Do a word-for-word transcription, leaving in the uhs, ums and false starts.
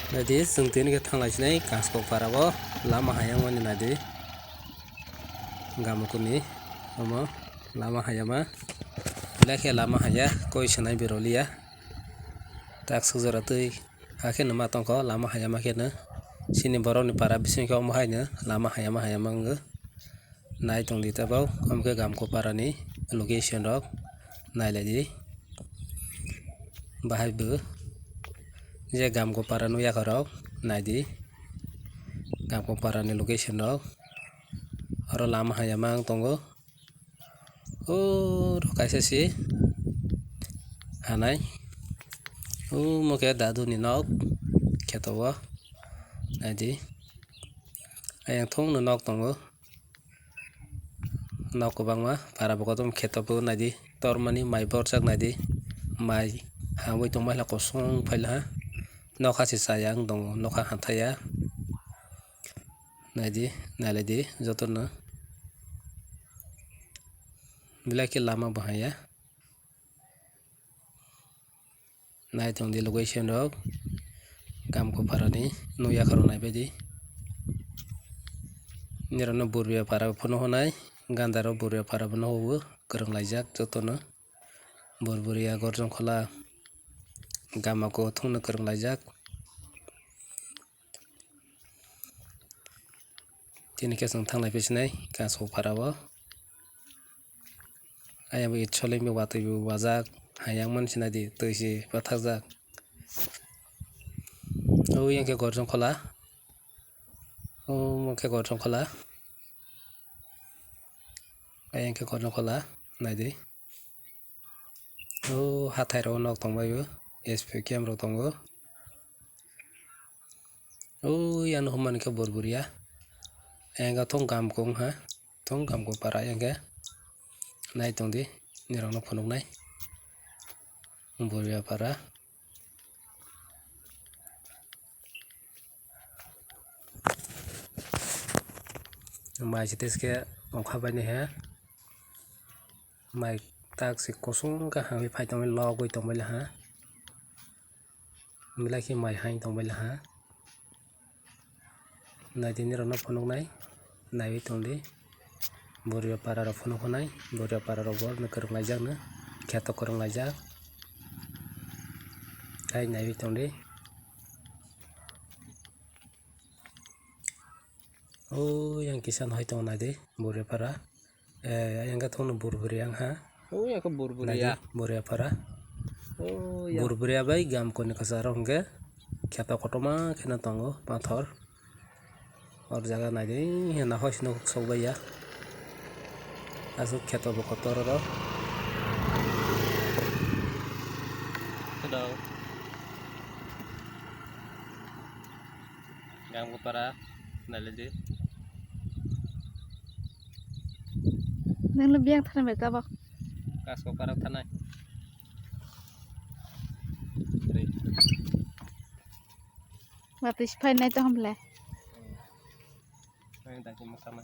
Naidi, chwng tini khe thanglai sinai Kaskok para o lama hayang mani naidi. Gamukuni omo lama hayama. Belai khe lama haya, koi sanai beroliya. Tak sujora twi hakhe no ma tongkho lama hayama khe no. Chini borokni para bising khe omo hai no lama hayama hayama wngkha. Nai tong di tabok, omo khe Gamko para ni location rok nai lai di. Bahai bo je Gamko para no yakha rok nai di. Gamko para ni location rok oro lama hayama wng tongo. O rok kaisa si hanai. O mo khe dadu ni nok kheto o nai di. Ayang thung no nok tongo. Nok kwbangma para bo kotom kheto bo naidi, tormani mai borjak naidi, mai hamwi tongma khe kosong phaila ha, nokha se chaya wng tongo, nokha hathaya naidi, nailaidi jotono belai khe lama bo haya. Nai tong di location rok, Gamko para ni nokya khoro nai bai di. Nirok no Burbiya para phano honai, Gandaro Burbiya para phano hubu kwrwng laijak jotono. Burburia Gorjongkhola Gamako thungno kwrwng laijak. Tini khe chwng thanglai phi sinai Kaskok para o. Ayang bo soleng bo watwi bo wajak, hayang man sinai di twi se pathakjak. O yang khe Gorjongkhola, o mokhe Gorjongkhola, ayang khe Gorjongkhola nai di. O hathai rok nok tong bai o, S P camp rok tongo. O yang no hwnmani khe Burburia, ayang khe thung Gamko wngkha. Thung Gamko para ayang khe nai tong di, nirok no phunuk nai Burbiya para. Mai se teske ongkha bai ni he mai tak se kosong khe hamwi phai tongwi logwi tongbai laha. Belai khe mai hai tongbai laha. Naidi nirok no phunuknai naiwi tongdi. Buriya para rok phunuknai, buriya para rok bo kwrwng laijakno, kheto kwrwng laijak. Hai naiwi tongdi. O yang kisa no hai tongo naidi buriya para. Eh, ayang khe thungno Burburia wngkha. O yang khe Burburia. Naidi, Burburia para. O yang. Burburia bai Gamkoni kwcharo hwnkhe kheto kotorma kheno tongo pathor. O jaga naidi, hwnna hoi sino sok bai ya. Aswk kheto bo kotor oro. Hello. Gamko para, nailedi. Nang le biang thana bai tabok. Kasko para thanai. Re. Watwi siphai nai to hamle. Hmm. Nang dagi mokama.